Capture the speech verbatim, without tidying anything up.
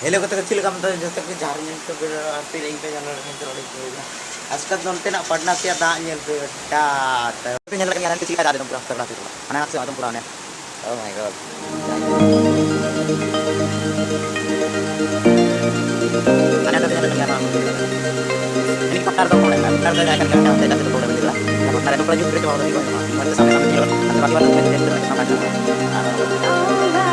Hello ᱠᱟᱛᱮ ᱠᱚ ᱪᱮᱫ ᱞᱮᱠᱟ ᱢᱮᱛᱟᱜ ᱡᱚᱛᱚ ᱠᱚ ᱡᱟᱦᱟᱸ ᱨᱮ ᱧᱮᱞ ᱠᱚ ᱵᱮᱲᱟ ᱦᱟᱯᱮ ᱤᱧ ᱯᱮ ᱧᱮᱞ ᱨᱚᱲ ᱤᱧ ᱠᱚ ᱟᱡᱠᱟᱞ ᱫᱚ ᱚᱱᱛᱮᱱᱟᱜ ᱯᱟᱴᱱᱟ ᱥᱮᱭᱟᱜ ᱫᱟᱜ ᱧᱮᱞ ᱯᱮ ᱵᱮᱴᱟ᱾ ᱯᱮ ᱧᱮᱞ ᱞᱮᱠᱷᱟᱱ ᱟᱨ ᱪᱮᱫ ᱞᱮᱠᱟ ᱫᱟᱜ ᱮᱠᱫᱚᱢ ᱯᱩᱨᱟᱹ ᱛᱟᱜᱲᱟ ᱛᱮ ᱛᱚᱲᱟ᱾ ᱦᱟᱱᱮ ᱱᱟᱥᱮ ᱟᱫᱚᱢ ᱯᱩᱨᱟ ᱦᱟᱱᱮ᱾ Oh my God. ᱦᱟᱱᱮ ᱟᱫᱚ ᱧᱮᱞ ᱞᱮᱠᱷᱟᱱ ᱟᱨ ᱢᱤᱫ ᱯᱟᱴᱱᱟ ᱨᱮᱫᱚ ᱯᱟᱴᱱᱟ ᱨᱮᱫᱚ ᱡᱟᱦᱟᱸ ᱠᱟᱱ ᱜᱮᱭᱟ ᱚᱱᱛᱮ ᱮᱴᱟᱜ ᱥᱮᱫ ᱫᱚ ᱯᱨᱚᱵᱞᱮᱢ ᱦᱩᱭᱩᱜᱼᱟ᱾ ᱯᱟᱴᱱᱟ ᱨᱮ ᱮᱠᱫᱚᱢ ᱯᱩᱨᱟᱹ ᱡᱩᱛ ᱯᱮᱨᱮᱡ ᱪᱟᱵᱟ ᱠᱟᱫᱟ ᱫᱤᱠᱩ ᱮᱠᱫᱚᱢ᱾ ᱢᱟᱱᱮ ᱥᱟᱢᱱᱮ ᱥᱟᱢᱱᱮ ᱧᱮᱞᱚᱜ ᱠᱟᱱᱟ᱾ ᱟᱫᱚ ᱵᱟᱠᱤ ᱵᱟᱫ ᱫᱚ ᱯᱮᱨᱮᱡ ᱯᱮᱨᱮᱡ ᱯᱮᱨᱮᱡ ᱯᱮᱨᱮᱡ ᱯᱮᱨᱮᱡ᱾